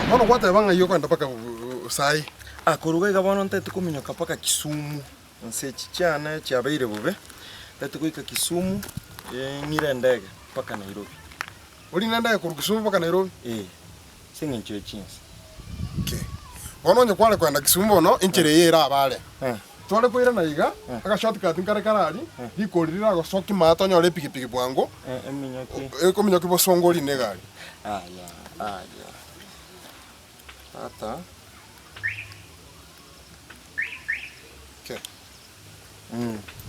Bono gwateba ng'ai okogenda mpaka saii? Ah, korwa iga bono ntagete kominyoka mpaka Kisumu, inse echi chiane chiabeire bobe, ntagete goika Kisumu, ng'ire endege mpaka Nairobi. Orine endege korwa Kisumu mpaka Nairobi? Eh, ase eng'encho ye chinsa. Okay. Bono onye kware kogenda Kisumu bono, enchera eye erabe are. Eh. Tware koirana iga, aga shortcut nkare kare aria, rikori riragosokia maate onyore epigipigi bwango, Eh, eminyoki. ekominyoki bosongo orine egari. Aya, aya. Tata. Okay.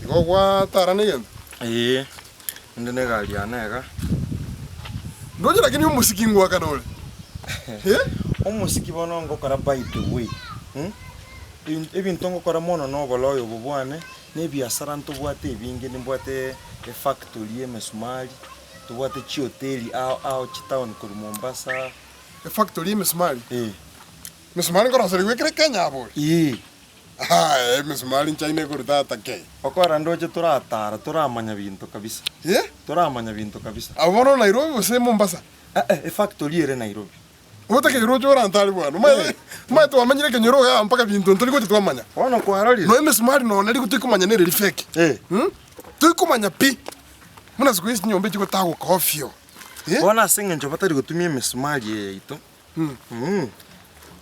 Igo gwatara na egento? Ee, inde na egari yane iga. Ndoche lakini omosiki ngwakana ore. Eh? Omosiki bono ngokora by the way, mm, ebinto ngokora mono na oboloyo obo bwane, na ebiasara ntobwate ebinge, nimbwate efactory ya emesumari, tobwate chihoteli ao ao chitown korwa Mombasa. Efactory ya emesumari? Ee. Emesumari nkoroserigwa ekere Kenya abwo ore? Ee. Aye emesumari nchaine korwa tata kei. Okora ndoche toratara toramanya binto kabisa. Eh? Toramanya binto kabisa. Abwo bono Nairobi gose Mombasa? Eh eh, efactory ere Nairobi. Otakeire roche orantare bwana. Omanyete omanyete twamenyire ekenyoro igaa mpaka binto ntori gocha twamanya. Bono kwarorire? Nonya emesumari nonya rigo toikomanya nere eri fake. Eh. Mm? Toikomanya pi. Buna siku hizi chinyomba echigotagoka ofyo. Eh? Bono ase eng'encho batari gotumia emesumari eye yaito. Mm.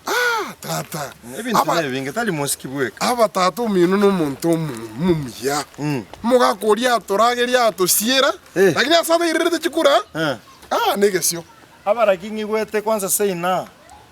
Ah, tata. Ebinto Aba- nebinge tari mosiki bweka. Aba tata omino nomonto omo- omuya. Mm. Omogaka oria atorageria atosiera, Eh. lakini ase abairerete chikura, Eh. ah, negesio. Abaraki ng'igwete kwansa seina,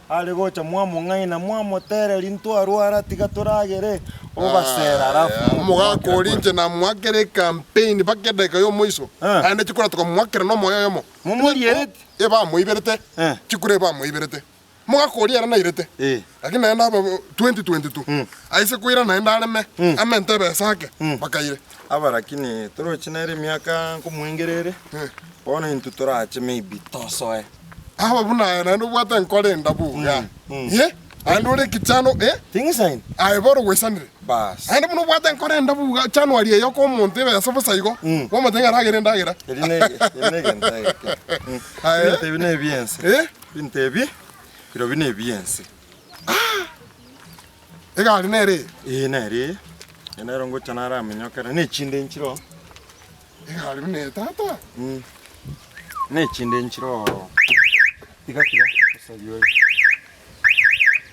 are gocha mwamong'aina, mwamotereria ntwarwara tiga toragere, obasera alafu Omogaka oria inche namoakera ecampaign mpaka edageka ya omoiso, Eh. naende chikura tokamoakera nomoyo oyomo. Momoriereti? Ebamoiberete, Eh. chikura ebamoiberete. Omogaka oria ere nairete, Eh. lakini naende aba 2022 aise koira naende areme, amente ebesa ake, bakaire. Aba lakini torochi nere emiaka nkomoengera ere, Eh. bono intwe torache maybe tosoe. Aba buna aye naende obwate enkoro endabu iga, Mm. eh, naende ore ekichano eh, Ting'isaini? aye bono gwaisanire. Baas. Naende buna obwate enkoro endabu iga, January eye okoa omonto ebesa bosa igo, Mm. kwamotebia ng'a aragere endagera. Eri ne eri ne egento egeke. Mm. Aye. Ebinto ebi nebiense. Eh? Ebinto ebi, birobio nebiense. Egari nere eye? Ee nere eye, eye nero ngocha naraminyokera, na echinde nchire oo. Egari buna eye tata. Mm. Na echinde nchire oo. Tiga tiga, bosaria ore.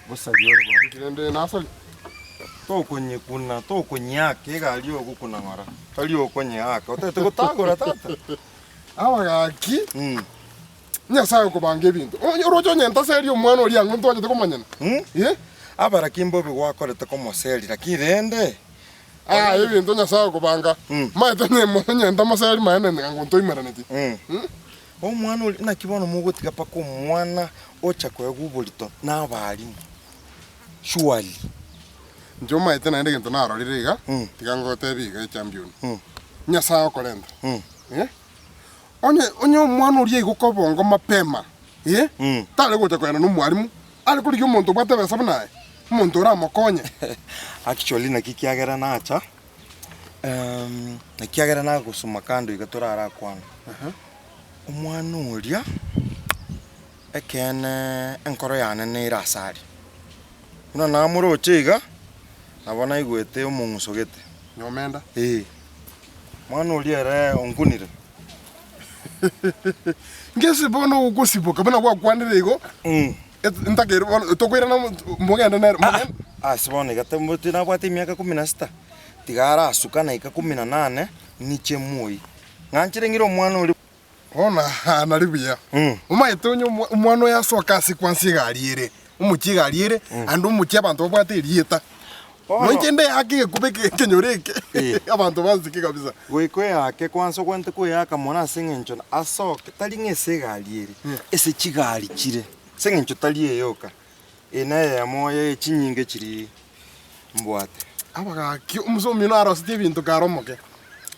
Bosaria ore bono. Inki rende nasari? Tokonyekuna, tokonyeaka egari ogokuna ng'ora, tari okonyeaka, otagete gotagora tata. Aba gaki, Mm. Nyasae okobanga ebinto. Onye oroche onye ntaseria omwana oria ang'o ntwanchete komanyana. Mm. Eh? Abaraki mbobe gwakorete komoseri, lakini rende Ah, ebinto Nyasae okobanga. Mm. Maete onye onye ntamoseri maene ang'o ntoimeraneti. Mm. Mm. Omwana oria, naki bono mogotiga mpaka omwana ocha koegwa oborito na abalimu? Surely. Inche omaete naende egento narorire iga, Mm. tiga ngotebie iga echampion. Mm. Nyasae okorenta. Mm. Eh? Onye onye omwana oria aigoka obongo mapema, eh, Mm. tare gocha kogenda na omwalimu, are korigia omonto obwate ebesa buna aye, omonto oramokonye. Actually naki kiagera nacha, ekiagera nagosoma kando iga torarakwana, omwana oria, ekeene enkoro yane nere ase aria. Buna namoroche iga, nabo naigwete omong'uso gete. Nyomenda. Ee. Omwana oria ere onkunire. Ngese bono ogosiboka buna gwakwanire igo, et- ntakeire bono tokoirana mo- mogende nere mogende. Ase bono iga tembo tinabwate emiaka kumi na sita, tiga arasuka naika kumi na nane, ng'iche moi. Ng'anchire ng'ire omwana oria. Bono aa nari buya. Omanyete onye omwa- omwana oyo asoke ase kwansa egari ere, omochie egari ere, ande omochie abanto babwate erieta. Bono- Noinche nde eake egekuba eke ekenyoro eke, Eh. abanto bansike kabisa. Goika oeake kwansa ogwenerete koeaka mono ase eng'encho asoke tari ng'a ase egari ere, ase chigari chire, ase eng'encho tari eyoka. Eye neyemo ye chinyinge chiria mbwate. Abagaki, omosomi oyio narosetie ebinto kare omoke.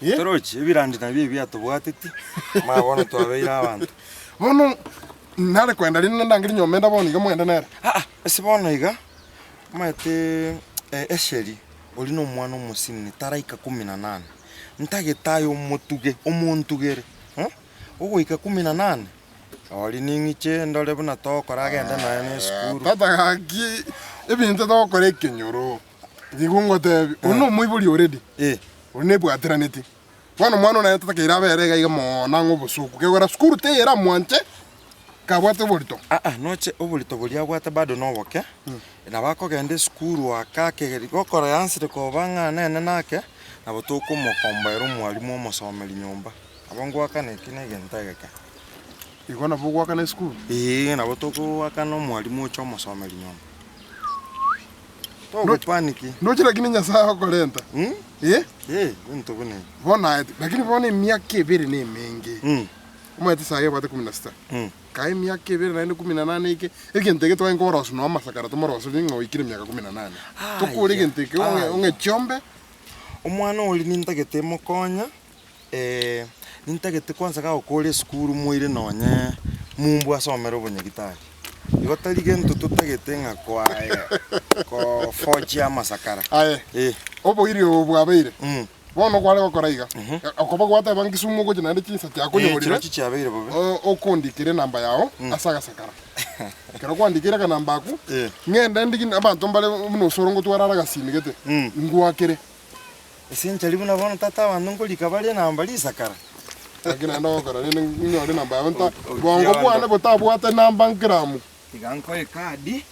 Eh? Torochi, ebirandi nabio ebi biatobwateti, mara bono twabeire abanto. Bono nare koenda rinde ndangerie nyomenda bono iga mogende nere. Aa, ase bono iga, omanyete Esheri oria na omwana omosinini taraika kumi na nane, ntagete aye omotuge, omontugere, ogoika kumi na nane. Oria ning'iche ndore buna togokora agende nonya na esukuru. Tata gaki ebinto togokora ekenyoro nigo ngotebi oyo na omoibori already Eh. oria nebwatiraneti bono omwana one tatakeire abere iga iga mono ang'e obosoku kegora sukuru teiyo eramwanche kabwate oborito. Aa noche oborito boria abwate bado noboke, nabo akogenda esukuru ake ake gokora yansire koba ng'a nene nake, nabo tokomokomboera omwalimu omosomeri nyomba. Nabo ngoakana eki na egento egeke. Igo nabo ogoakana esukuru? Eeh nabo togoakana omwalimu oche omosomeri nyomba. Togopaniki. Ndoche lakini Nyasaye okorenta. Mm? Eh? Eh, ebinto buna ebi. Bono aye, lakini bono emiaka ebere na emenge. Mm. Omanyete saga ebwate kumi na sita. Mm. Kae emiaka ebere naende kumi na nane eke, egento eke twaye nkorosia nonya amasakara tomoroserie ng'a oikire emiaka kumi na nane. Tokore Aya, egento eke ong'e aya. ong'e chiombe. Omwana oria nintagete mokonya. Nintagete kwanza gagokora esukuru moire nonye mumbu asomere obonyagitari. Igo tari gento totagete ng'a koaye koforgia amasakara. Aye, Eh. oboiri obo bwabeire, Mm. bono kware gokora iga, okoba gwateba Kisumu ogochia naende chinsa Eh, chiakonyorire, chirochio chiabeire bobe. o- okondikera enamba yao ase agasakara. Ekero kwandikire akanamba akwo, Eh. ng'ende ndigie abanto mbare buna osoro ngotwara are agasimi gete, Mm. ngwakere. Ase enchari buna bono tata abanto nkorika bare enamba risakara. Naki naende ogokora rende nyore enamba yao nta O- bwango okiondo. bwane botabwate enamba nkeramu. Tiga nkoe ekadi,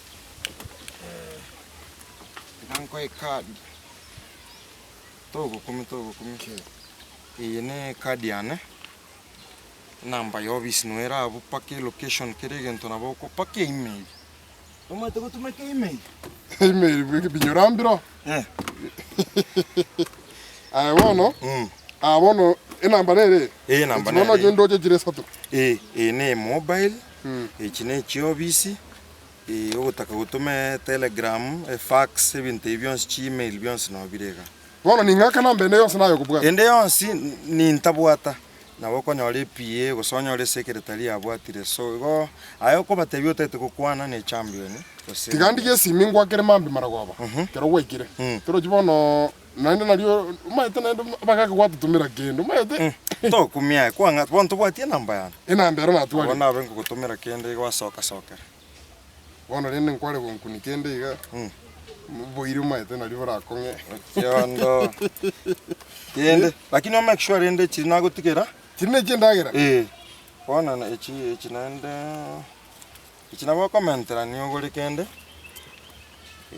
tiga nkoe ekadi, togokumia togokumia. Eye ne ekadi yane, enamba ya ofisi noyo ere abwo mpaka elocation kera egento nabo oko mpaka email. Omanyete gotumeka email? Email binyora mbiro. Eh. Aye bono, Mm. aa bono enamba nere? Eh, enamba Echi bono nere. ndoche chire isato. Eh, eye ne mobile, echi ne chiofisi, eh, ogotaka gotoma etelegram, efax, ebinto ebi bionsi chiemail bionsi nabo bire igaa. Bono ning'ake namba ende yonsi naye okobwata. Ende yonsi nintabwata, nabo okonyora ePA gose onyore esekretari yabwatire so igo aye okobatebia otagete gokwana ne echampion gose Tiga ndigie esimi ngwakere mambia maragoba ekero gwaikire. Torochi bono naende nario omanyete naende abagaka gwatotomera kende omanyete. Tokumia aye kwang'a bono tobwati enamba yane. Enamba ero natwarire. Bono nabe ngogotomera kende igo gwasoka sokera. Bono rende nkware gonkuni kende iga, oboiri omanyete nario borakong'e. Okiondo kende lakini o make sure rende chiri nagotigera. Chiri ne chiendagera? Eh, bono na echi echi naende echi nabo okomenterania ogore kende,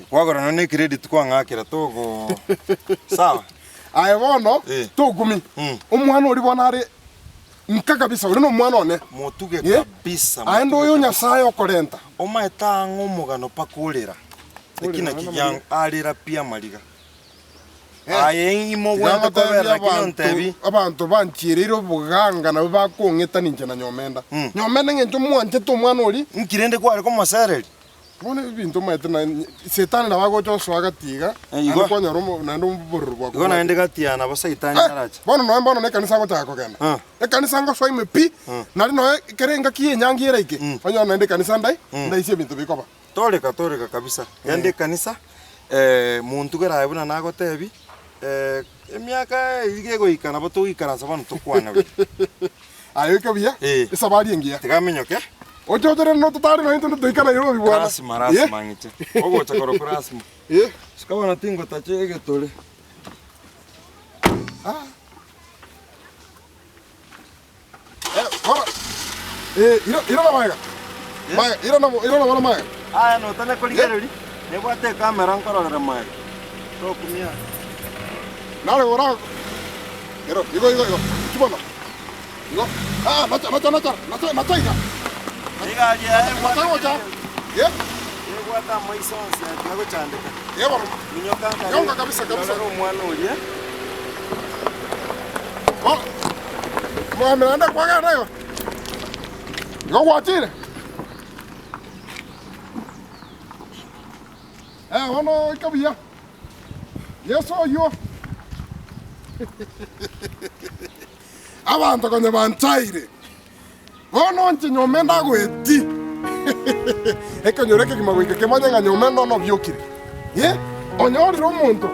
kwagora nonye na ecredit kwang'akera togo sawa. Aye bono, Eh. tokumi, omwana oria bono are Nka kabisa, oria nomwana one. Motuge Eh? kabisa, Aye motuge ndoyo kabisa. Nyasaye okorenta. Omaete ang'e omogano mpaka orera. Eki Orera naki naende gia amariga. arera pi amariga. Eh, Aye imo Tiga ogwente ngotebie kobera lakini abanto ontebi. abanto banchiereire oboganga nabwo bakong'eta ninche na nyomenda. Mm. Nyomenda eng'encho mwanchete omwana oria. Nki rende kware komosereria? Bono ebinto omanyete na Setani nabo agocha osoa gati iga, Eh, igo. naende kwanyora omo naende obororo Igo bwakobwate. naende gati yaa nabo Saitani Eh, arache. bono nonya bono na ekanisa agochaka kogenda. Ah. Ekanisa ngosoa ime pi, nari nonya ekere engaki ya enyangi eraike, onyore naende ekanisa ndai, ndaisia ebinto bikoba. Toreka toreka kabisa, genda ekanisa, montugere aye buna nagotebi, emiaka eyio gegoika nabo togoikaransa bono tokwane buya. Aye oike buya, Eh. esabari engiya. Tiga aminyoke. Oche oche rende totare nonya intwe toika Nairobi bwana. Lasima lasima ng'iche. Ogocha korokwa lasima. Eh. Sika bono tingotacha egetore. Ah. Eh, bono. Eh, ira ira na maega. Maega, ira na ira na bono maega. Aya notanya korigereria, nebwate ekamera nkororera maega. Tokumia. Nare ora. Ero, igo igo igo. Kibono. Igo. Ah, nacha nacha nacha nacha nacha iga. Egari yaye Nacha gocha. Ye. Ebwate amaiso onsi aya tiga gochandeka. Ye bono. Minyoka nkare. Yonga kabisa kabisa. Rora omwana oria. Oh. Mwami naende kwagenda igo. Igo gwachire. Eh, bono oike buya. Yeso oyio. Abanto konya banchaire, bono inche nyomba ndagoeti. Ekenyoro ekegima goika kemanye ng'a nyomba ende onobiokire. Eh, onyorire omonto.